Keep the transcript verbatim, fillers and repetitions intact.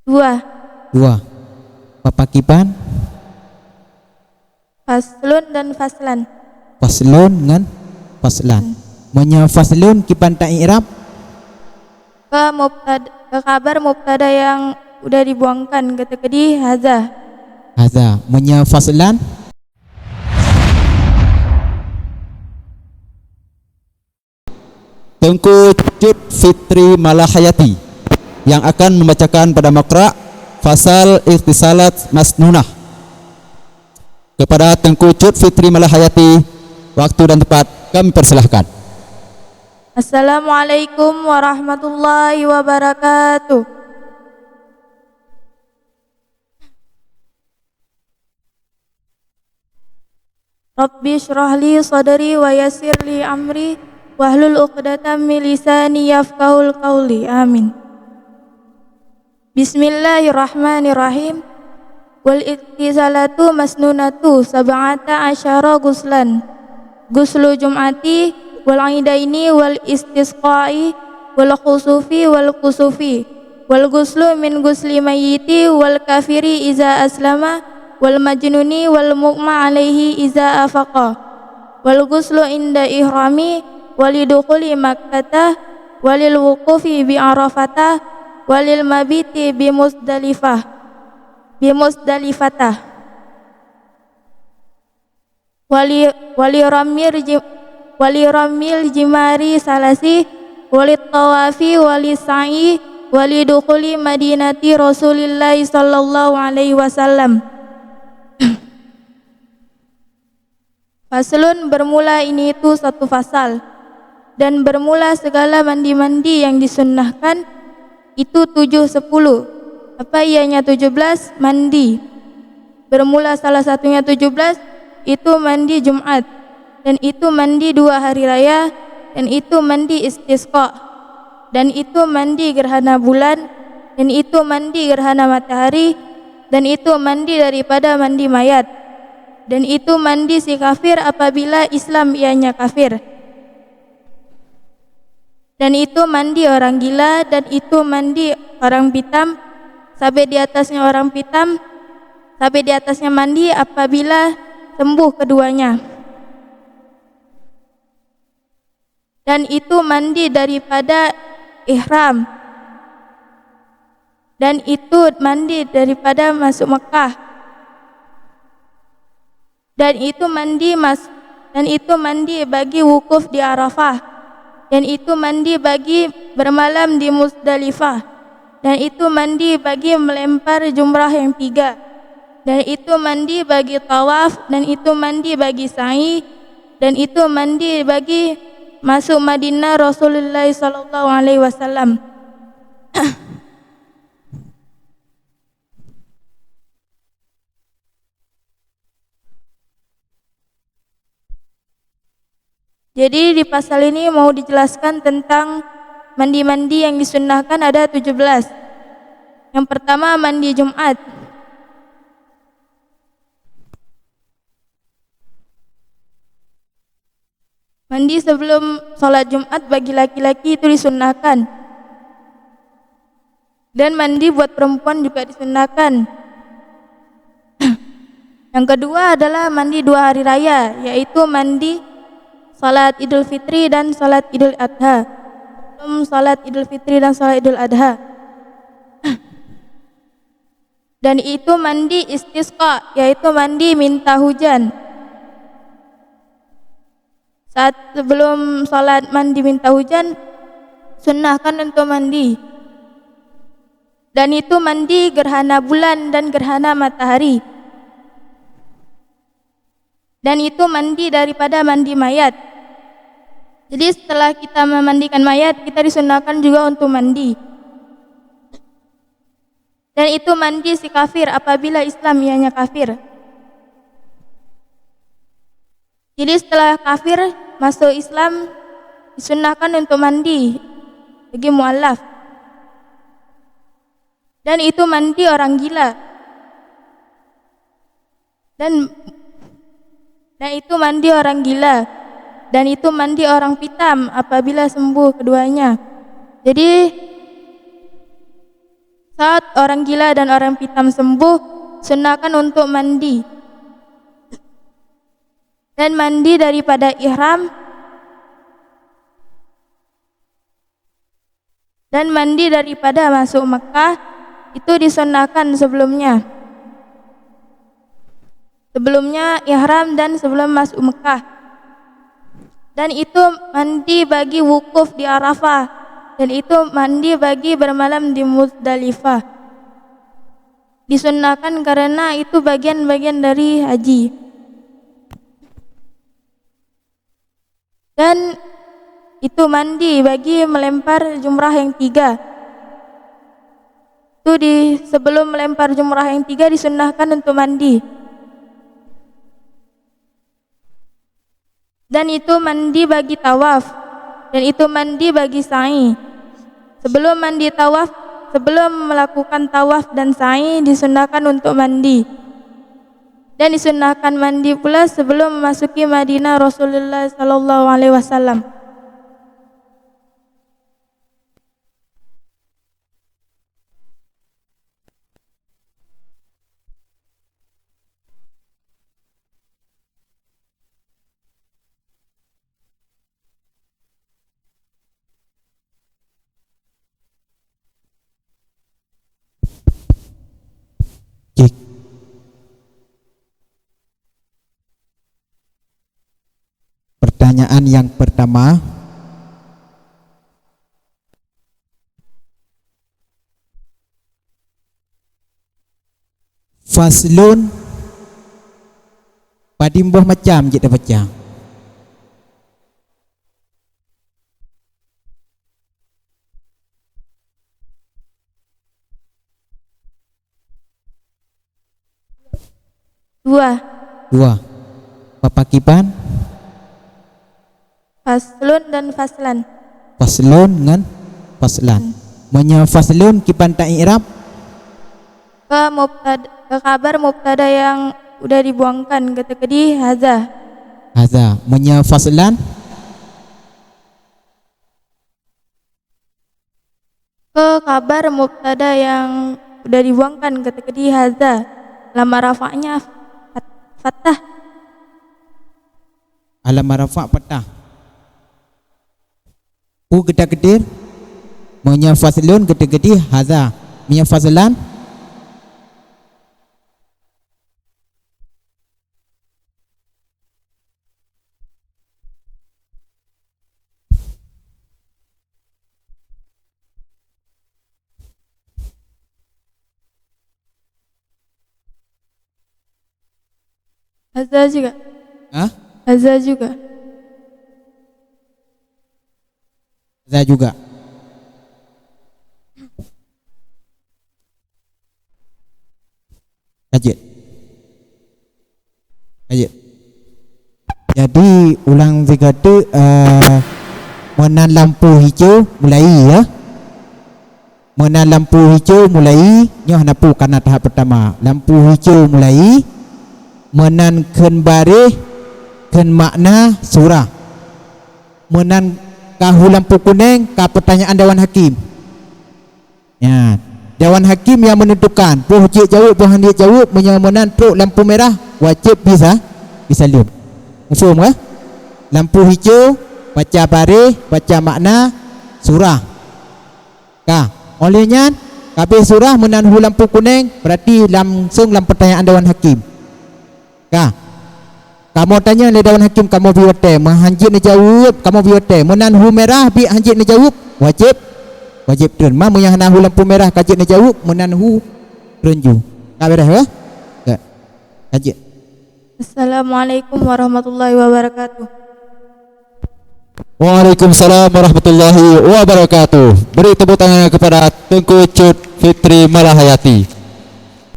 Dua. Dua. Bapak Kiban? Faslun dan faslan. Faslun ngon faslan. Hmm. Meunyoe faslun kiban ta i'rab? Kha mubtad-, kha khabar mubtada yang udah dibuangkan, geuteukeudi haza. Haza. Meunyoe faslan? Teungku Cut Fitri Malahayati yang akan membacakan pada makra fasal ikhtisalat masnunah. Kepada Teungku Cut Fitri Malahayati, waktu dan tempat kami persilahkan. Assalamualaikum warahmatullahi wabarakatuh. Rabbi shrah li sadri wa yassir li amri wahlul 'uqdatam min lisani yafqahul qauli. Amin. Bismillahirrahmanirrahim. Wal ightisalatu masnunatu sab'ata asyara ghuslan. Ghuslu jum'ati wal idaini wal istisqa'i wal khusufi wal kusufi. Wal ghuslu min ghusli mayyiti wal kafiri iza aslama wal majnuni wal mughma alaihi iza afaqa. Wal ghuslu inda ihrami walidukhuli Makkata walil wuqufi bi Arafata walil mabiti bi Musdalifah, bi Musdalifata. Wali, wali ramil ji-, wali ramil jimari salasi, wali tawafi, wali sa'i, wali dukhuli Madinati Rasulillahi sallallahu alaihi wasallam. Faslun, bermula ini itu satu fasal, dan bermula segala mandi-mandi yang disunnahkan itu tujuh sepuluh. Apa ianya tujuh belas? Mandi. Bermula salah satunya tujuh belas, itu mandi Jumat, dan itu mandi dua hari raya, dan itu mandi istisqa, dan itu mandi gerhana bulan, dan itu mandi gerhana matahari, dan itu mandi daripada mandi mayat, dan itu mandi si kafir apabila Islam ianya kafir. Dan itu mandi orang gila, dan itu mandi orang pitam, sabe di atasnya orang pitam, sabe di atasnya mandi apabila sembuh keduanya. Dan itu mandi daripada ihram. Dan itu mandi daripada masuk Mekah. Dan itu mandi mas-, dan itu mandi bagi wukuf di Arafah. Dan itu mandi bagi bermalam di Musdalifah. Dan itu mandi bagi melempar jumrah yang tiga. Dan itu mandi bagi tawaf. Dan itu mandi bagi sa'i. Dan itu mandi bagi masuk Madinah Rasulullah sallallahu alaihi wasallam. Jadi, di pasal ini mau dijelaskan tentang mandi-mandi yang disunnahkan ada tujuh belas. Yang pertama, mandi Jumat. Mandi sebelum salat Jumat bagi laki-laki itu disunnahkan. Dan mandi buat perempuan juga disunnahkan. Yang kedua adalah mandi dua hari raya, yaitu mandi salat Idul Fitri dan salat Idul Adha. Sebelum salat Idul Fitri dan salat Idul Adha. Dan itu mandi istisqa, yaitu mandi minta hujan. Saat sebelum salat mandi minta hujan, sunnahkan untuk mandi. Dan itu mandi gerhana bulan dan gerhana matahari. Dan itu mandi daripada mandi mayat. Jadi, setelah kita memandikan mayat, kita disunahkan juga untuk mandi. Dan itu mandi si kafir apabila Islam ianya kafir. Jadi, setelah kafir masuk Islam, disunahkan untuk mandi bagi mualaf. Dan itu mandi orang gila. Dan, dan itu mandi orang gila. Dan itu mandi orang pitam apabila sembuh keduanya. Jadi, Saat orang gila dan orang pitam sembuh, sunnahkan untuk mandi. Dan mandi daripada ihram, dan mandi daripada masuk Mekah, itu disunnahkan sebelumnya. Sebelumnya ihram dan sebelum masuk Mekah. Dan itu mandi bagi wukuf di Arafah, dan itu mandi bagi bermalam di Muzdalifah. Disunnahkan karena itu bagian-bagian dari haji. Dan itu mandi bagi melempar jumrah yang tiga. Itu di, sebelum melempar jumrah yang tiga disunnahkan untuk mandi. Dan itu mandi bagi tawaf. Dan itu mandi bagi sa'i. Sebelum mandi tawaf, sebelum melakukan tawaf dan sa'i disunnahkan untuk mandi. Dan disunnahkan mandi pula sebelum memasuki Madinah Rasulullah sallallahu alaihi wasallam. Cek. Pertanyaan yang pertama, faslun, padum boh macam jeuet tabaca? Dua. Dua. Bapak Kiban? Faslun dan faslan. Faslun ngon faslan. Hmm. Meunyoe faslun kiban ta i'rab? Ke mubtada, ke khabar mubtada yang udah dibuangkan, geutakdir haza. Haza. Meunyoe faslan? Ke khabar mubtada yang udah dibuangkan, geutakdir haza. Alamat rafa'nya fat-, fathah. Alamat rafa' fathah. Peue geutakdir? Meunyoe faslun geutakdir haza. Meunyoe faslan? Haza juga. Hah? Haza juga. Haza juga. Ka jeuet. Ka jeuet. Jadi, ulang sigoe teuk, eh, meunan lampu hijau mulai, ya. Meunan lampu hijau mulai, nyoe hana peue, kana tahap pertama. Lampu hijau mulai, meunan kheun baréh, kheun makna surah. Meunan ka hu lampu kuneng, ka pertanyaan Dewan Hakim. Ya, Dewan Hakim yang menentukan, boh jeuet jaweueb, boh han jeuet jaweueb, meunyoe meunan trok lampu merah, wajéb bisa, bisa lheueh. Muphom, eh? Lampu hijau, baca baréh, baca makna, surah. Ka, óh lheueh nyan, ka abéh surah meunan hu lampu kuneng, berarti langsong lam pertanyaan Dewan Hakim. Ka. Kamoe tanyong lé Dewan Hakim, kamoe bri watée. Meuhan jeuet neujaweueb, kamoe bri watée. Meunan hu merah, biet han jeuet neujaweueb, wajéb, wajéb treun. Ma meunyoe hana hu lampu merah, ka jeuet neujaweueb, meunan hu treun ju. Ka beureh, eh? Ka. Ka jeuet. Assalamualaikum warahmatullahi wabarakatuh. Waalaikumsalam warahmatullahi wabarakatuh. Beri tepuk tangan kepada Teungku Cut Fitri Malahayati.